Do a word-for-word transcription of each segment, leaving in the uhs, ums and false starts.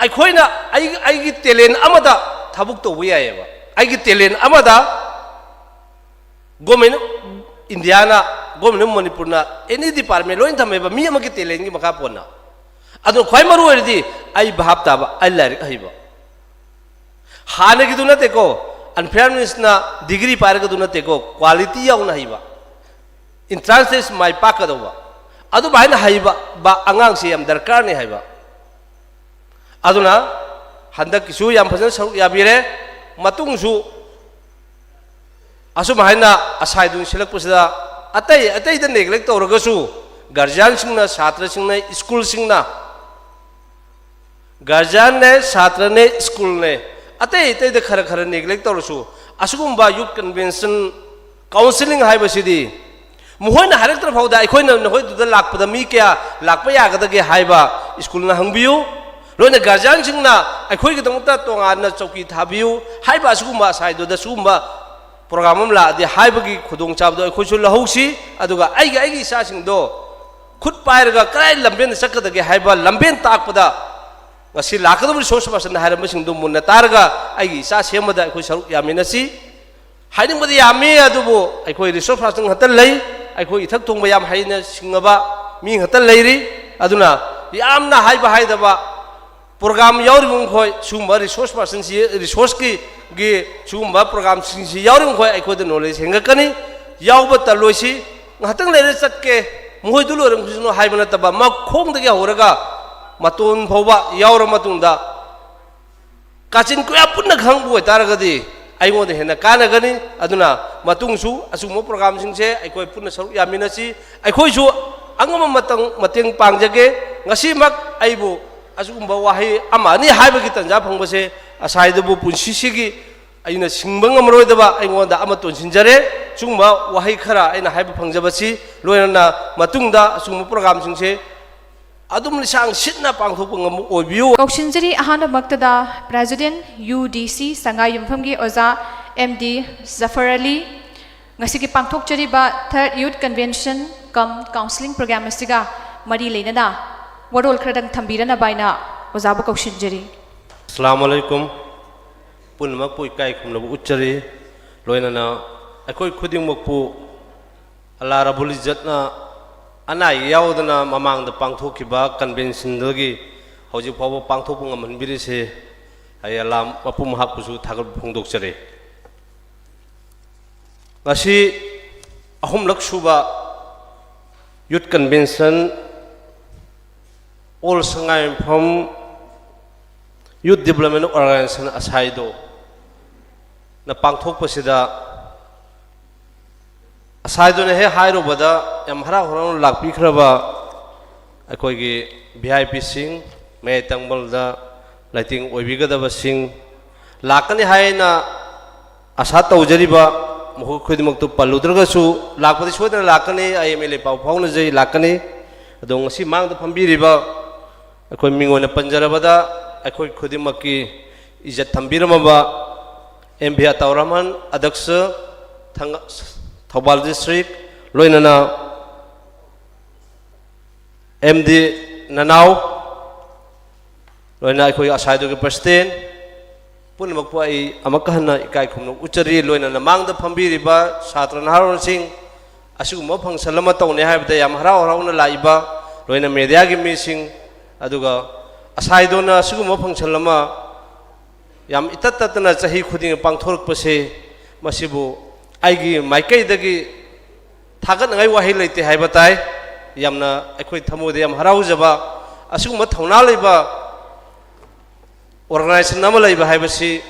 ꯑꯩꯈꯣꯏꯅ ꯑꯩ ꯑꯩꯒꯤ ꯇꯦꯂꯦꯟ ꯑꯃꯗ ꯊꯕꯛ ꯇꯧꯕ ꯌꯥꯏꯑꯕ꯫ ꯑꯩꯒꯤ ꯇꯦꯂꯦꯟ ꯑꯃꯗ government of Indian, government of ꯃꯅꯤꯄꯨꯔꯅ, ꯑꯦꯅꯤ ꯗꯤꯄꯥꯔꯠꯃꯦꯟ ꯂꯣꯏꯅ ꯊꯝꯃꯦꯕ, ꯃꯤ ꯑꯃꯒꯤ ꯇꯦꯂꯦꯟꯒꯤ ꯃꯈꯥ ꯄꯣꯟꯅ꯫ ꯑꯗꯣ ꯈ꯭ꯋꯥꯏ ꯃꯔꯨ ꯑꯣꯏꯔꯤꯗꯤ ꯑꯩ ꯚꯥꯞ ꯇꯥꯕ, ꯑꯩ ꯂꯥꯏꯔꯤꯛ ꯍꯩꯕ꯫ ꯍꯥꯟꯅꯒꯤꯗꯨ ꯅꯠꯇꯦꯀꯣ, unfair means ꯅ ꯗꯤꯒ꯭ꯔꯤ ꯄꯥꯏꯔꯒꯗꯨ ꯅꯠꯇꯦꯀꯣ, ꯀ꯭ꯋꯥꯂꯤꯇꯤ ꯌꯥꯎꯅ ꯍꯩꯕ, ꯏꯟꯇ꯭ꯔꯥꯟꯁ ꯇꯦꯁ ꯃꯥꯏ ꯄꯥꯛꯀꯗꯧꯕ, ꯑꯗꯨꯃꯥꯏꯅ ꯍꯩꯕ ꯕ ꯑꯉꯥꯡꯁꯤ ꯌꯥꯝ ꯗꯔꯀꯥꯔꯅꯤ ꯍꯥꯏꯕ꯫ ꯑꯗꯨꯅ ꯍꯟꯗꯛꯀꯤꯁꯨ ꯌꯥꯝ ꯐꯖꯅ ꯁꯔꯨꯛ ꯌꯥꯕꯤꯔꯦ꯫ ꯃꯇꯨꯡꯁꯨ ꯑꯁꯨꯝ ꯍꯥꯏꯅ ꯑꯁꯥꯏꯗꯨ ꯁꯤꯜꯂꯛꯄꯁꯤꯗ ꯑꯇꯩ ꯑꯇꯩꯗ ꯅꯦꯒ꯭ꯂꯦꯛ ꯇꯧꯔꯒꯁꯨ, ꯒꯥꯔꯖꯤꯌꯥꯟꯁꯤꯡꯅ, ꯁꯥꯇ꯭ꯔꯁꯤꯡꯅ, ꯁ꯭ꯀꯨꯜꯁꯤꯡꯅ, ꯒꯥꯔꯖꯤꯌꯥꯟꯅꯦ, ꯁꯥꯇ꯭ꯔꯅꯦ, ꯁ꯭ꯀꯨꯜꯅꯦ, ꯑꯇꯩ ꯑꯇꯩꯗ ꯈꯔ ꯈꯔ ꯅꯦꯒ꯭ꯂꯦꯛ ꯇꯧꯔꯁꯨ, ꯑꯁꯤꯒꯨꯝꯕ ꯌꯨꯠ ꯀꯟꯚꯦꯟꯁꯟ, ꯀꯥꯎꯟꯁꯤꯂꯤꯡ ꯍꯥꯏꯕꯁꯤꯗꯤ ꯃꯈꯣꯏꯅ ꯍꯥꯏꯔꯛꯇ꯭ꯔ ꯐꯥꯎꯗ ꯑꯩꯈꯣꯏꯅ ꯅꯈꯣꯏꯗꯨꯗ ꯂꯥꯛꯄꯗ ꯃꯤ ꯀꯌꯥ ꯂꯥꯛꯄ ꯌꯥꯒꯗꯒꯦ ꯍꯥꯏꯕ ꯁ꯭ꯀꯨꯜꯅ ꯍꯪꯕꯤꯌꯨ꯫ ꯂꯣꯏꯅ ꯒꯥꯔꯖꯤꯌꯥꯟꯁꯤꯡꯅ ꯑꯩꯈꯣꯏꯒꯤꯗꯃꯛꯇ ꯇꯣꯉꯥꯟꯅ ꯆꯧꯀꯤ ꯊꯥꯕꯤꯌꯨ ꯍꯥꯏꯕ ꯑꯁꯤꯒꯨꯝꯕ ꯑꯁꯥꯏꯗꯨꯗ ꯁꯤꯒꯨꯝꯕ ꯄ꯭ꯔꯣꯒ꯭ꯔꯥꯝ ꯑꯃ ꯂꯥꯛꯑꯗꯤ ꯍꯥꯏꯕꯒꯤ ꯈꯨꯗꯣꯡꯆꯥꯕꯗꯣ ꯑꯩꯈꯣꯏꯁꯨ ꯂꯧꯍꯧꯁꯤ꯫ ꯑꯗꯨꯒ ꯑꯩꯒꯤ ꯑꯩꯒꯤ ꯏꯆꯥꯁꯤꯡꯗꯣ ꯈꯨꯠ ꯄꯥꯏꯔꯒ ꯀꯗꯥꯏ ꯂꯝꯕꯦꯟꯗ ꯆꯠꯀꯗꯒꯦ ꯍꯥꯏꯕ ꯂꯝꯕꯦꯟ ꯇꯥꯛꯄꯗ ꯉꯁꯤ ꯂꯥꯛꯀꯗꯕ ꯔꯤꯁꯣꯔꯁ ꯄꯥꯔꯁꯟꯅ ꯍꯥꯏꯔꯝꯕꯁꯤꯡꯗꯨ ꯃꯨꯟꯅ ꯇꯥꯔꯒ ꯑꯩꯒꯤ ꯏꯆꯥ ꯁꯦꯝꯕꯗ ꯑꯩꯈꯣꯏ ꯁꯔꯨꯛ ꯌꯥꯃꯤꯟꯅꯁꯤ꯫ ꯍꯥꯏꯅꯤꯡꯕꯗꯤ ꯌꯥꯝꯃꯤ, ꯑꯗꯨꯕꯨ ꯑꯩꯈꯣꯏ ꯔꯤꯁꯣꯔꯁ ꯄꯥꯔꯁꯟ ꯈꯛꯇ ꯂꯩ, ꯑꯩꯈꯣꯏ ꯏꯊꯛ ꯊꯣꯡꯕ ꯌꯥꯝ ꯍꯩꯅ ꯁꯤꯡꯉꯕ ꯃꯤ ꯈꯛꯇ ꯂꯩꯔꯤ꯫ ꯑꯗꯨꯅ ꯌꯥꯝꯅ ꯍꯥꯏꯕ ꯍꯥꯏꯗꯕ ꯄ꯭ꯔꯣꯒ꯭ꯔꯥꯝ ꯌꯥꯎꯔꯤꯕ ꯃꯈꯣꯏ, ꯁꯤꯒꯨꯝꯕ ꯔꯤꯁꯣꯔꯁ ꯄꯥꯔꯁꯟꯁꯤ, ꯔꯤꯁꯣꯔꯁꯀꯤ ꯒꯤ ꯁꯤꯒꯨꯝꯕ ꯄ꯭ꯔꯣꯒ꯭ꯔꯥꯝꯁꯤꯡꯁꯤ ꯌꯥꯎꯔꯤꯕ ꯃꯈꯣꯏ ꯑꯩꯈꯣꯏꯗ ꯅꯣꯂꯦꯖ ꯍꯦꯟꯒꯠꯀꯅꯤ꯫ ꯌꯥꯎꯕ ꯇꯜꯂꯣꯏꯁꯤ, ꯉꯥꯏꯍꯥꯛꯇꯪ ꯂꯩꯔ ꯆꯠꯀꯦ, ꯃꯈꯣꯏꯗꯨ ꯂꯣꯏꯔꯝꯈꯤꯁꯅꯨ ꯍꯥꯏꯕ ꯅꯠꯇꯕ, ꯃꯈꯣꯡꯗꯒꯤ ꯍꯧꯔꯒ ꯃꯇꯣꯟ ꯐꯥꯎꯕ ꯌꯥꯎꯔ ꯃꯇꯨꯡꯗ ꯀꯥꯆꯤꯟ ꯀꯣꯌꯥ ꯄꯨꯟꯅ ꯈꯪꯕ ꯑꯣꯏꯇꯥꯔꯒꯗꯤ ꯑꯩꯉꯣꯟꯗ ꯍꯦꯟꯅ ꯀꯥꯟꯅꯒꯅꯤ꯫ ꯑꯗꯨꯅ ꯃꯇꯨꯡꯁꯨ ꯑꯁꯤꯒꯨꯝꯕ ꯄ꯭ꯔꯣꯒ꯭ꯔꯥꯝꯁꯤꯡꯁꯦ ꯑꯩꯈꯣꯏ ꯄꯨꯟꯅ ꯁꯔꯨꯛ ꯌꯥꯃꯤꯟꯅꯁꯤ꯫ ꯑꯩꯈꯣꯏꯁꯨ ꯑꯉꯝꯕ ꯃꯇꯝ ꯃꯇꯦꯡ ꯄꯥꯡꯖꯒꯦ꯫ ꯉꯁꯤꯃꯛ ꯑꯩꯕꯨ ꯑꯁꯤꯒꯨꯝꯕ ꯋꯥꯍꯩ ꯑꯃ ꯑꯅꯤ ꯍꯥꯏꯕꯒꯤ ꯇꯥꯟꯖꯥ ꯐꯪꯕꯁꯦ ꯑꯁꯥꯏꯗꯕꯨ ꯄꯨꯟꯁꯤꯁꯤꯒꯤ ꯑꯩꯅ ꯁꯤꯡꯕ ꯉꯝꯃꯔꯣꯏꯗꯕ ꯑꯩꯉꯣꯟꯗ ꯑꯃ ꯇꯣꯟꯁꯤꯟꯖꯔꯦ꯫ ꯁꯤꯒꯨꯝꯕ ꯋꯥꯍꯩ ꯈꯔ ꯑꯩꯅ ꯍꯥꯏꯕ ꯐꯪꯖꯕꯁꯤ ꯂꯣꯏꯅꯅ ꯃꯇꯨꯡꯗ ꯑꯁꯤꯒꯨꯝꯕ ꯄ꯭ꯔꯣꯒ꯭ꯔꯥꯝꯁꯤꯡꯁꯦ ꯑꯗꯨꯝ ꯂꯤꯁꯥꯡ ꯁꯤꯠꯅ ꯄꯥꯡꯊꯣꯛꯄ ꯉꯝꯕ ꯑꯣꯏꯕꯤꯌꯨ꯫ ꯀꯧꯁꯤꯟꯖꯔꯤ ꯑꯍꯥꯟꯕꯃꯛꯇꯗ President U D C ꯁꯉꯥꯏ ꯌꯨꯝꯐꯝꯒꯤ ꯑꯣꯖꯥ M D ꯖꯐꯔ ꯑꯂꯤ꯫ ꯉꯁꯤꯒꯤ ꯄꯥꯡꯊꯣꯛꯆꯔꯤꯕ Third Youth Convention cum Counselling Program ꯑꯁꯤꯒ ꯃꯔꯤ ꯂꯩꯅꯅ ꯋꯥꯔꯣꯜ ꯈꯔꯗꯪ ꯊꯝꯕꯤꯔꯅꯕ ꯍꯥꯏꯅ ꯑꯣꯖꯥꯕꯨ ꯀꯧꯁꯤꯟꯖꯔꯤ꯫ ꯑꯁꯂꯥꯃꯨ ꯑꯂꯥꯏꯀꯨꯝ꯫ ꯄꯨꯝꯅꯃꯛꯄꯨ ꯏꯀꯥꯏ ꯈꯨꯝꯅꯕ ꯎꯠꯆꯔꯤ꯫ ꯂꯣꯏꯅꯅ ꯑꯩꯈꯣꯏ ꯈꯨꯗꯤꯡꯃꯛꯄꯨ ꯑꯜꯂꯥ ꯔꯕꯨꯜ ꯏꯖꯠꯅ ꯑꯅꯥ ꯑꯌꯦꯛ ꯌꯥꯎꯗꯅ ꯃꯃꯥꯡꯗ ꯄꯥꯡꯊꯣꯛꯈꯤꯕ ꯀꯟꯚꯦꯟꯁꯟꯗꯒꯤ ꯍꯧꯖꯤꯛ ꯐꯥꯎꯕ ꯄꯥꯡꯊꯣꯛꯄ ꯉꯝꯍꯟꯕꯤꯔꯤꯁꯦ ꯑꯩ ꯑꯜꯂꯥ ꯃꯄꯨ ꯃꯍꯥꯛꯄꯨꯁꯨ ꯊꯥꯒꯠꯄ ꯐꯣꯡꯗꯣꯛꯆꯔꯤ꯫ ꯉꯁꯤ ꯑꯍꯨꯝꯂꯛ ꯁꯨꯕ ꯌꯨꯠ ꯀꯟꯚꯦꯟꯁꯟ ꯑꯣꯜ ꯁꯉꯥꯏꯌꯨꯝꯐꯝ ꯌꯨꯠ ꯗꯤꯕꯂꯞꯃꯦꯟ ꯑꯣꯔꯒꯅꯥꯏꯖꯦꯁꯟ ꯑꯁꯥꯏꯗꯣꯅ ꯄꯥꯡꯊꯣꯛꯄꯁꯤꯗ, ꯑꯁꯥꯏꯗꯨꯅ ꯍꯦꯛ ꯍꯥꯏꯔꯨꯕꯗ ꯌꯥꯝ ꯍꯔꯥꯎ ꯍꯔꯥꯎꯅ ꯂꯥꯛꯄꯤꯈ꯭ꯔꯕ ꯑꯩꯈꯣꯏꯒꯤ ꯚꯤ ꯑꯥꯏ ꯄꯤꯁꯤꯡ, ꯃꯌꯥꯏ ꯇꯪꯕꯜꯗ ꯂꯩꯇꯦꯡ ꯑꯣꯏꯕꯤꯒꯗꯕꯁꯤꯡ, ꯂꯥꯛꯀꯅꯤ ꯍꯥꯏꯅ ꯑꯁꯥ ꯇꯧꯖꯔꯤꯕ ꯃꯈꯣꯏ ꯈꯨꯗꯤꯡꯃꯛꯇꯨ ꯄꯜꯂꯨꯗ꯭ꯔꯒꯁꯨ, ꯂꯥꯛꯄꯗꯤ ꯁꯣꯏꯗꯅ ꯂꯥꯛꯀꯅꯤ, ꯑꯩ ꯑꯦꯝ ꯑꯦꯜ ꯑꯦ ꯄꯥꯎ ꯐꯥꯎꯅꯖꯩ, ꯂꯥꯛꯀꯅꯤ꯫ ꯑꯗꯣ ꯉꯁꯤ ꯃꯥꯡꯗ ꯐꯝꯕꯤꯔꯤꯕ ꯑꯩꯈꯣꯏ ꯃꯤꯡ ꯑꯣꯏꯅ ꯄꯟꯖꯔꯕꯗ, ꯑꯩꯈꯣꯏ ꯈꯨꯗꯤꯡꯃꯛꯀꯤ ꯏꯖꯠ ꯊꯝꯕꯤꯔꯝꯃꯕ ꯑꯦꯝ ꯚꯤ ꯑꯇꯥꯎ ꯔꯍꯃꯟ, ꯑꯗꯛꯁ, ꯊꯪ-, ꯊꯧꯕꯥꯜ ꯗꯤꯁꯇ꯭ꯔꯤꯛ, ꯂꯣꯏꯅꯅ ꯑꯦꯝ ꯗꯤ ꯅꯅꯥꯎ, ꯂꯣꯏꯅ ꯑꯩꯈꯣꯏ ꯑꯁꯥꯏꯗꯨꯒꯤ ꯄ꯭ꯔꯁꯤꯗꯦꯟ, ꯄꯨꯝꯅꯃꯛꯄꯨ ꯑꯩ ꯑꯃꯨꯛꯀ ꯍꯟꯅ ꯏꯀꯥꯏ ꯈꯨꯝꯅꯕ ꯎꯠꯆꯔꯤ꯫ ꯂꯣꯏꯅꯅ ꯃꯥꯡꯗ ꯐꯝꯕꯤꯔꯤꯕ ꯁꯥꯇ꯭ꯔ ꯅꯍꯥꯔꯣꯜꯁꯤꯡ, ꯑꯁꯤꯒꯨꯝꯕ ꯐꯪꯁꯟ ꯑꯃ ꯇꯧꯅꯤ ꯍꯥꯏꯕꯗ ꯌꯥꯝ ꯍꯔꯥꯎ ꯍꯔꯥꯎꯅ ꯂꯥꯛꯏꯕ, ꯂꯣꯏꯅ ꯃꯦꯗꯤꯌꯥꯒꯤ ꯃꯤꯁꯤꯡ, ꯑꯗꯨꯒ ꯑꯁꯥꯏꯗꯨꯅ ꯑꯁꯤꯒꯨꯝꯕ ꯐꯪꯁꯟ ꯑꯃ ꯌꯥꯝ ꯏꯇꯠ ꯇꯠꯇꯅ ꯆꯍꯤ ꯈꯨꯗꯤꯡꯒꯤ ꯄꯥꯡꯊꯣꯔꯛꯄꯁꯦ, ꯃꯁꯤꯕꯨ ꯑꯩꯒꯤ ꯃꯥꯏꯀꯩꯗꯒꯤ ꯊꯥꯒꯠꯅꯤꯡꯉꯥꯏ ꯋꯥꯍꯩ ꯂꯩꯇꯦ ꯍꯥꯏꯕ ꯇꯥꯏ꯫ ꯌꯥꯝꯅ ꯑꯩꯈꯣꯏ ꯊꯃꯣꯏꯗ ꯌꯥꯝ ꯍꯔꯥꯎꯖꯕ, ꯑꯁꯤꯒꯨꯝꯕ ꯊꯧꯅꯥ ꯂꯩꯕ ꯑꯣꯔꯒꯅꯥꯏꯖꯦꯁꯟ ꯑꯃ ꯂꯩꯕ ꯍꯥꯏꯕꯁꯤ,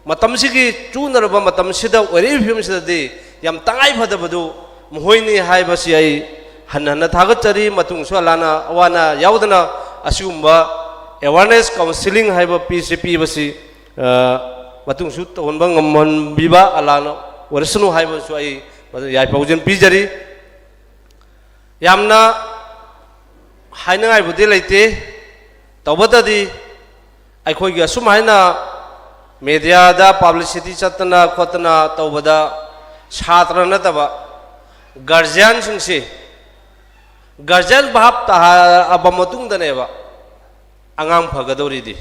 ꯃꯇꯝꯁꯤꯒꯤ ꯆꯨꯅꯔꯕ ꯃꯇꯝꯁꯤꯗ ꯑꯣꯏꯔꯛꯏꯕ ꯐꯤꯕꯝꯁꯤꯗꯗꯤ ꯌꯥꯝ ꯇꯉꯥꯏ ꯐꯗꯕꯗꯨ ꯃꯈꯣꯏꯅꯤ ꯍꯥꯏꯕꯁꯤ ꯑꯩ ꯍꯟꯅ ꯍꯟꯅ ꯊꯥꯒꯠꯆꯔꯤ꯫ ꯃꯇꯨꯡꯁꯨ ꯑꯂꯥꯅ ꯑꯋꯥꯅ ꯌꯥꯎꯗꯅ ꯑꯁꯤꯒꯨꯝꯕ ꯑꯦꯋꯥꯔꯅꯦꯁ ꯀꯥꯎꯟꯁꯤꯂꯤꯡ ꯍꯥꯏꯕ ꯄꯤꯁꯤ ꯄꯤꯕꯁꯤ, ꯑ, ꯃꯇꯨꯡꯁꯨ ꯇꯧꯍꯟꯕ ꯉꯝꯍꯟꯕꯤꯕ ꯑꯂꯥꯅ ꯑꯣꯏꯔꯁꯅꯨ ꯍꯥꯏꯕꯁꯨ ꯑꯩ ꯌꯥꯏꯐ ꯄꯥꯎꯖꯦꯜ ꯄꯤꯖꯔꯤ꯫ ꯌꯥꯝꯅ ꯍꯥꯏꯅꯉꯥꯏꯕꯨꯗꯤ ꯂꯩꯇꯦ, ꯇꯧꯕꯇꯗꯤ ꯑꯩꯈꯣꯏꯒꯤ ꯑꯁꯨꯝ ꯍꯥꯏꯅ ꯃꯦꯗꯤꯌꯥꯗ ꯄꯕ꯭ꯂꯤꯁꯤꯇꯤ ꯆꯠꯇꯅ ꯈꯣꯠꯇꯅ ꯇꯧꯕꯗ ꯁꯥꯇ꯭ꯔ ꯅꯠꯇꯕ ꯒꯥꯔꯖꯤꯌꯥꯟꯁꯤꯡꯁꯤ, ꯒꯥꯔꯖꯤꯌꯥꯟ ꯚꯥꯞ ꯇꯥꯔꯕ ꯃꯇꯨꯡꯗꯅꯦꯕ ꯑꯉꯥꯡ ꯐꯒꯗꯧꯔꯤꯗꯤ꯫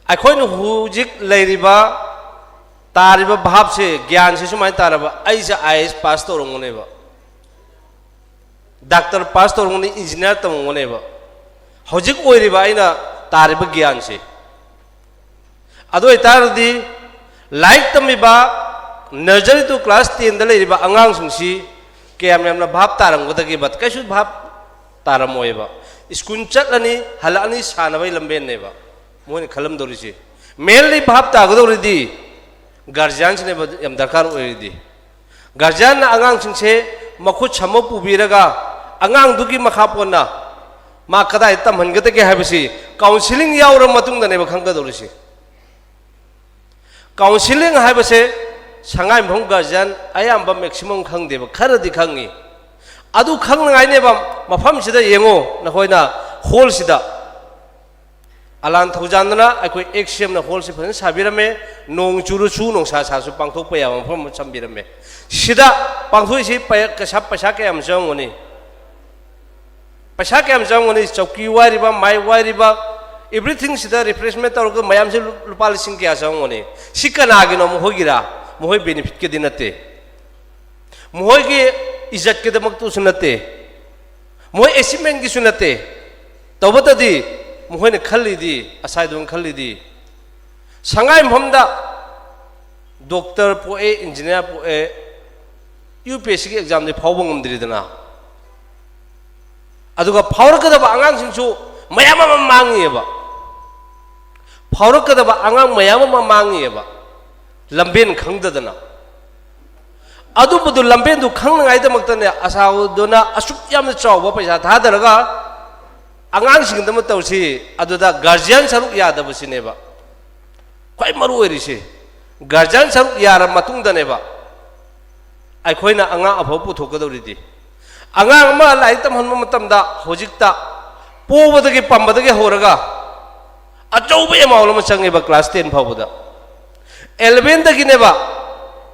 ꯑꯩꯈꯣꯏꯅ ꯍꯧꯖꯤꯛ ꯂꯩꯔꯤꯕ, ꯇꯥꯔꯤꯕ ꯚꯥꯞꯁꯦ, ꯒ꯭ꯌꯥꯟꯁꯦ ꯁꯨꯃꯥꯏꯅ ꯇꯥꯔꯕ, ꯑꯩꯁꯦ ꯑꯥꯏ ꯑꯦꯁ ꯄꯥꯁ ꯇꯧꯔꯝꯒꯅꯦꯕ, ꯗꯥꯛꯇꯔ ꯄꯥꯁ ꯇꯧꯔꯝꯒꯅꯤ, ꯏꯟꯖꯤꯅꯤꯌꯥꯔ ꯇꯝꯃꯝꯒꯅꯦꯕ꯫ ꯍꯧꯖꯤꯛ ꯑꯣꯏꯔꯤꯕ ꯑꯩꯅ ꯇꯥꯔꯤꯕ ꯒ꯭ꯌꯥꯟꯁꯦ, ꯑꯗꯨ ꯑꯣꯏꯇꯥꯔꯗꯤ ꯂꯥꯏꯔꯤꯛ ꯇꯝꯃꯤꯕ ꯅꯔꯖꯔꯤ ꯇꯨ ꯀ꯭ꯂꯥꯁ ꯇꯦꯟꯗ ꯂꯩꯔꯤꯕ ꯑꯉꯥꯡꯁꯤꯡꯁꯤ ꯀꯌꯥꯝ ꯌꯥꯝꯅ ꯚꯥꯞ ꯇꯥꯔꯝꯒꯗꯒꯦꯕ? ꯀꯩꯁꯨ ꯚꯥꯞ ꯇꯥꯔꯝꯃꯣꯏꯕ꯫ ꯁ꯭ꯀꯨꯜ ꯆꯠꯂꯅꯤ, ꯍꯜꯂꯛꯑꯅꯤ, ꯁꯥꯟꯅꯕꯩ ꯂꯝꯕꯦꯟꯅꯦꯕ ꯃꯣꯏꯅ ꯈꯜꯂꯝꯗꯧꯔꯤꯁꯦ꯫ ꯃꯦꯟꯂꯤ ꯚꯥꯞ ꯇꯥꯒꯗꯧꯔꯤꯗꯤ ꯒꯥꯔꯖꯤꯌꯥꯟꯁꯤꯅꯦꯕ ꯌꯥꯝ ꯗꯔꯀꯥꯔ ꯑꯣꯏꯔꯤꯗꯤ꯫ ꯒꯥꯔꯖꯤꯌꯥꯟꯅ ꯑꯉꯥꯡꯁꯤꯡꯁꯦ ꯃꯈꯨꯠ ꯁꯝꯃ ꯄꯨꯕꯤꯔꯒ ꯑꯉꯥꯡꯗꯨꯒꯤ ꯃꯈꯥ ꯄꯣꯟꯅ ꯃꯥ ꯀꯗꯥꯏꯗ ꯇꯝꯍꯟꯒꯗꯒꯦ ꯍꯥꯏꯕꯁꯤ ꯀꯥꯎꯟꯁꯤꯂꯤꯡ ꯌꯥꯎꯔꯕ ꯃꯇꯨꯡꯗꯅꯦꯕ ꯈꯪꯒꯗꯧꯔꯤꯁꯦ꯫ ꯀꯥꯎꯟꯁꯤꯂꯤꯡ ꯍꯥꯏꯕꯁꯦ ꯁꯉꯥꯏꯌꯨꯝꯐꯝ ꯒꯥꯔꯖꯤꯌꯥꯟ ꯑꯌꯥꯝꯕ ꯃꯦꯛꯁꯤꯃꯝ ꯈꯪꯗꯦꯕ, ꯈꯔꯗꯤ ꯈꯪꯉꯤ꯫ ꯑꯗꯨ ꯈꯪꯅꯉꯥꯏꯅꯦꯕ ꯃꯐꯝꯁꯤꯗ ꯌꯦꯡꯉꯣ, ꯅꯈꯣꯏꯅ ꯍꯣꯜꯁꯤꯗ ꯑꯂꯥꯟ ꯊꯧꯖꯥꯟꯗꯅ ꯑꯩꯈꯣꯏ ꯑꯦꯛꯁ ꯁꯤ ꯑꯦꯝꯅ ꯍꯣꯜꯁꯤ ꯐꯖꯅ ꯁꯥꯕꯤꯔꯝꯃꯦ꯫ ꯅꯣꯡ ꯆꯨꯔꯁꯨ ꯅꯨꯡꯁꯥ ꯁꯥꯔꯁꯨ ꯄꯥꯡꯊꯣꯛꯄ ꯌꯥꯕ ꯃꯐꯝ ꯑꯃ ꯊꯝꯕꯤꯔꯝꯃꯦ꯫ ꯁꯤꯗ ꯄꯥꯡꯊꯣꯛꯏꯁꯤ ꯄꯩ-, ꯄꯩꯁꯥ, ꯄꯩꯁꯥ ꯀꯌꯥꯝ ꯆꯪꯉꯝꯒꯅꯤ? ꯄꯩꯁꯥ ꯀꯌꯥꯝ ꯆꯪꯉꯝꯒꯅꯤ? ꯆꯧꯀꯤ ꯋꯥꯏꯔꯤꯕ, ꯃꯥꯏ ꯋꯥꯏꯔꯤꯕ, ꯑꯦꯕ꯭ꯔꯤꯊꯤꯡꯁꯤꯗ ꯔꯤꯐ꯭ꯔꯦꯁꯃꯦꯟ ꯇꯧꯔꯒ ꯃꯌꯥꯝꯁꯦ ꯂꯨ-, ꯂꯨꯄꯥ ꯂꯤꯁꯤꯡ ꯀꯌꯥ ꯆꯪꯉꯝꯒꯅꯤ? ꯁꯤ ꯀꯅꯥꯒꯤꯅꯣ? ꯃꯈꯣꯏꯒꯤꯔꯥ? ꯃꯈꯣꯏ ꯕꯦꯅꯤꯐꯤꯠꯀꯤꯗꯤ ꯅꯠꯇꯦ, ꯃꯈꯣꯏꯒꯤ ꯏꯖꯠꯀꯤꯗꯃꯛꯇꯁꯨ ꯅꯠꯇꯦ, ꯃꯈꯣꯏ ꯑꯦꯆꯤꯞꯃꯦꯟꯒꯤꯁꯨ ꯅꯠꯇꯦ꯫ ꯇꯧꯕꯇꯗꯤ ꯃꯈꯣꯏꯅ ꯈꯜꯂꯤꯗꯤ, ꯑꯁꯥꯏꯗꯨꯅ ꯈꯜꯂꯤꯗꯤ, ꯁꯉꯥꯏ ꯃꯐꯝꯗ ꯗꯣꯛꯇꯔ ꯄꯣꯛꯑꯦ, ꯏꯟꯖꯤꯅꯤꯌꯥꯔ ꯄꯣꯛꯑꯦ, ꯌꯨ ꯄꯤ ꯑꯦꯁ ꯁꯤꯒꯤ ꯑꯦꯛꯖꯥꯝꯗꯤ ꯐꯥꯎꯕ ꯉꯝꯗ꯭ꯔꯤꯗꯅ꯫ ꯑꯗꯨꯒ ꯐꯥꯎꯔꯛꯀꯗꯕ ꯑꯉꯥꯡꯁꯤꯡꯁꯨ ꯃꯌꯥꯝ ꯑꯃ ꯃꯥꯡꯉꯤꯑꯕ꯫ ꯐꯥꯎꯔꯛꯀꯗꯕ ꯑꯉꯥꯡ ꯃꯌꯥꯝ ꯑꯃ ꯃꯥꯡꯉꯤꯑꯕ, ꯂꯝꯕꯦꯟ ꯈꯪꯗꯗꯅ꯫ ꯑꯗꯨꯝꯕꯗꯨ ꯂꯝꯕꯦꯟꯗꯨ ꯈꯪꯅꯉꯥꯏꯗꯃꯛꯇꯅꯦ ꯑꯁꯥꯎꯗꯨꯅ ꯑꯁꯨꯛ ꯌꯥꯝꯅ ꯆꯥꯎꯕ ꯄꯩꯁꯥ ꯊꯥꯗꯔꯒ ꯑꯉꯥꯡꯁꯤꯡꯗꯃꯛ ꯇꯧꯔꯤꯁꯤ꯫ ꯑꯗꯨꯗ ꯒꯥꯔꯖꯤꯌꯥꯟ ꯁꯔꯨꯛ ꯌꯥꯗꯕꯁꯤꯅꯦꯕ ꯈ꯭ꯋꯥꯏ ꯃꯔꯨ ꯑꯣꯏꯔꯤꯁꯤ꯫ ꯒꯥꯔꯖꯤꯌꯥꯟ ꯁꯔꯨꯛ ꯌꯥꯔꯕ ꯃꯇꯨꯡꯗꯅꯦꯕ ꯑꯩꯈꯣꯏꯅ ꯑꯉꯥꯡ ꯑꯐꯕ ꯄꯨꯊꯣꯛꯀꯗꯧꯔꯤꯗꯤ꯫ ꯑꯉꯥꯡ ꯑꯃ ꯂꯥꯏꯔꯤꯛ ꯇꯝꯍꯟꯕ ꯃꯇꯝꯗ ꯍꯧꯖꯤꯛꯇ ꯄꯣꯕꯗꯒꯤ, ꯄꯝꯕꯗꯒꯤ ꯍꯧꯔꯒ ꯑꯆꯧꯕ ꯑꯦꯃꯥꯎꯟ ꯑꯃ ꯆꯪꯉꯦꯕ ꯀ꯭ꯂꯥꯁ ꯇꯦꯟ ꯐꯥꯎꯕꯗ꯫ ꯑꯦꯂꯚꯦꯟꯗꯒꯤꯅꯦꯕ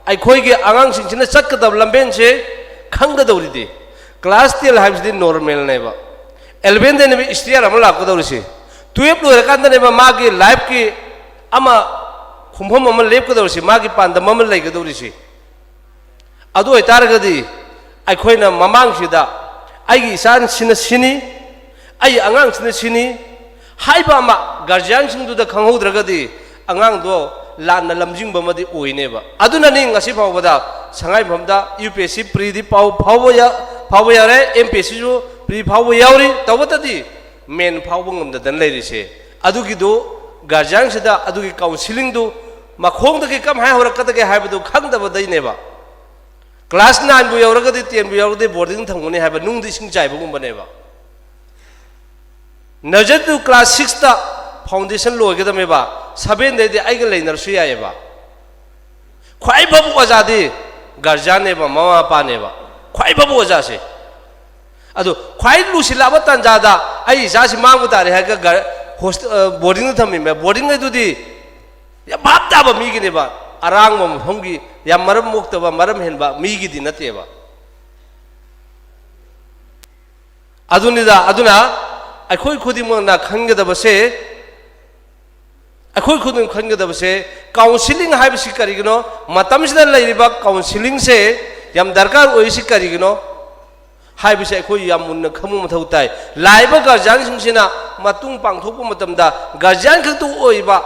ꯑꯩꯈꯣꯏꯒꯤ ꯑꯉꯥꯡꯁꯤꯡꯁꯤꯅ ꯆꯠꯀꯗꯕ ꯂꯝꯕꯦꯟꯁꯦ ꯈꯪꯒꯗꯧꯔꯤꯗꯤ꯫ ꯀ꯭ꯂꯥꯁ ꯇꯦꯟ ꯍꯥꯏꯕꯁꯤꯗꯤ ꯅꯣꯔꯃꯦꯜꯅꯦꯕ꯫ ꯑꯦꯂꯚꯦꯟꯗꯩꯅꯦꯕ ꯏꯁꯇꯤꯌꯥꯔ ꯑꯃ ꯂꯥꯛꯀꯗꯧꯔꯤꯁꯦ꯫ ꯇꯨꯌꯦꯜꯞ ꯂꯣꯏꯔꯀꯥꯟꯗꯅꯦꯕ ꯃꯥꯒꯤ ꯂꯥꯏꯐꯀꯤ ꯑꯃ ꯈꯣꯡꯐꯝ ꯑꯃ ꯂꯦꯞꯀꯗꯧꯔꯤꯁꯤ, ꯃꯥꯒꯤ ꯄꯥꯟꯗꯝ ꯑꯃ ꯂꯩꯒꯗꯧꯔꯤꯁꯤ꯫ ꯑꯗꯨ ꯑꯣꯏꯇꯥꯔꯒꯗꯤ ꯑꯩꯈꯣꯏꯅ ꯃꯃꯥꯡꯁꯤꯗ ꯑꯩꯒꯤ ꯏꯆꯥꯁꯤꯅ ꯁꯤꯅꯤ, ꯑꯩ ꯑꯉꯥꯡꯁꯤꯅ ꯁꯤꯅꯤ ꯍꯥꯏꯕ ꯑꯃ ꯒꯥꯔꯖꯤꯌꯥꯟꯁꯤꯡꯗꯨꯗ ꯈꯪꯍꯧꯗ꯭ꯔꯒꯗꯤ ꯑꯉꯥꯡꯗꯣ ꯂꯥꯟꯅ ꯂꯝꯖꯤꯡꯕ ꯑꯃꯗꯤ ꯑꯣꯏꯅꯦꯕ꯫ ꯑꯗꯨꯅꯅꯤ ꯉꯁꯤ ꯐꯥꯎꯕꯗ ꯁꯉꯥꯏꯌꯨꯝꯐꯝꯗ ꯌꯨ ꯄꯤ ꯑꯦꯁ ꯁꯤ ꯄ꯭ꯔꯤꯗꯤ ꯄꯥꯎ ꯐꯥꯎꯕ ꯌꯥ-, ꯐꯥꯎꯕ ꯌꯥꯔꯦ, ꯑꯦꯝ ꯄꯤ ꯑꯦꯁ ꯁꯤꯁꯨ ꯄ꯭ꯔꯤ ꯐꯥꯎꯕ ꯌꯥꯎꯔꯤ, ꯇꯧꯕꯇꯗꯤ ꯃꯦꯟ ꯐꯥꯎꯕ ꯉꯝꯗꯗꯅ ꯂꯩꯔꯤꯁꯦ꯫ ꯑꯗꯨꯒꯤꯗꯨ ꯒꯥꯔꯖꯤꯌꯥꯟꯁꯤꯗ ꯑꯗꯨꯒꯤ ꯀꯥꯎꯟꯁꯤꯂꯤꯡꯗꯨ ꯃꯈꯣꯡꯗꯒꯤ ꯀꯃꯥꯏꯅ ꯍꯧꯔꯛꯀꯗꯒꯦ ꯍꯥꯏꯕꯗꯨ ꯈꯪꯗꯕꯗꯩꯅꯦꯕ꯫ ꯀ꯭ꯂꯥꯁ ꯅꯥꯏꯟꯕꯨ ꯌꯧꯔꯒꯗꯤ, ꯇꯦꯟꯕꯨ ꯌꯧꯔꯒꯗꯤ ꯕꯣꯔꯗꯤꯡ ꯊꯝꯒꯅꯤ ꯍꯥꯏꯕ ꯅꯨꯡꯗ ꯏꯁꯤꯡ ꯆꯥꯏꯕꯒꯨꯝꯕꯅꯦꯕ꯫ ꯅꯔꯖꯔꯤ ꯇꯨ ꯀ꯭ꯂꯥꯁ ꯁꯤꯛꯁꯇ ꯐꯥꯎꯟꯗꯦꯁꯟ ꯂꯣꯏꯒꯗꯕꯅꯦꯕ, ꯁꯚꯦꯟꯗꯩꯗꯤ ꯑꯩꯒ ꯂꯩꯅꯔꯁꯨ ꯌꯥꯏꯑꯕ꯫ ꯈ꯭ꯋꯥꯏ ꯐꯕ ꯑꯣꯖꯥꯗꯤ ꯒꯥꯔꯖꯤꯌꯥꯟꯅꯦꯕ, ꯃꯃꯥ ꯃꯄꯥꯅꯦꯕ ꯈ꯭ꯋꯥꯏ ꯐꯕ ꯑꯣꯖꯥꯁꯦ꯫ ꯑꯗꯣ ꯈ꯭ꯋꯥꯏ ꯂꯨꯁꯤꯜꯂꯛꯑꯕ ꯇꯥꯟꯖꯥꯗ ꯑꯩ ꯏꯆꯥꯁꯤ ꯃꯥꯡꯕ ꯇꯥꯔꯦ ꯍꯥꯏꯔꯒ ꯒꯥꯔ-, ꯍꯣꯁꯇꯦꯜ, ꯑ, ꯕꯣꯔꯗꯤꯡꯗ ꯊꯝꯃꯤꯕ, ꯕꯣꯔꯗꯤꯡ ꯑꯗꯨꯗꯤ ꯌꯥꯝ ꯚꯥꯞ ꯇꯥꯕ ꯃꯤꯒꯤꯅꯦꯕ, ꯑꯔꯥꯡꯕ ꯃꯐꯝꯒꯤ, ꯌꯥꯝ ꯃꯔꯝ ꯃꯣꯛꯇꯕ, ꯃꯔꯝ ꯍꯦꯟꯕ ꯃꯤꯒꯤꯗꯤ ꯅꯠꯇꯦꯕ꯫ ꯑꯗꯨꯅꯤꯗ, ꯑꯗꯨꯅ ꯑꯩꯈꯣꯏ ꯈꯨꯗꯤꯡꯃꯛꯅ ꯈꯟꯒꯗꯕꯁꯦ, ꯑꯩꯈꯣꯏ ꯈꯨꯗꯤꯡꯃꯛ ꯈꯟꯒꯗꯕꯁꯦ, ꯀꯥꯎꯟꯁꯤꯂꯤꯡ ꯍꯥꯏꯕꯁꯤ ꯀꯔꯤꯒꯤꯅꯣ? ꯃꯇꯝꯁꯤꯗ ꯂꯩꯔꯤꯕ ꯀꯥꯎꯟꯁꯤꯂꯤꯡꯁꯦ ꯌꯥꯝ ꯗꯔꯀꯥꯔ ꯑꯣꯏꯔꯤꯁꯤ ꯀꯔꯤꯒꯤꯅꯣ ꯍꯥꯏꯕꯁꯦ ꯑꯩꯈꯣꯏ ꯌꯥꯝ ꯃꯨꯟꯅ ꯈꯪꯕ ꯃꯊꯧ ꯇꯥꯏ꯫ ꯂꯥꯛꯏꯕ ꯒꯥꯔꯖꯤꯌꯥꯟꯁꯤꯡꯁꯤꯅ ꯃꯇꯨꯡ ꯄꯥꯡꯊꯣꯛꯄ ꯃꯇꯝꯗ ꯒꯥꯔꯖꯤꯌꯥꯟ ꯈꯛꯇ ꯑꯣꯏꯕ,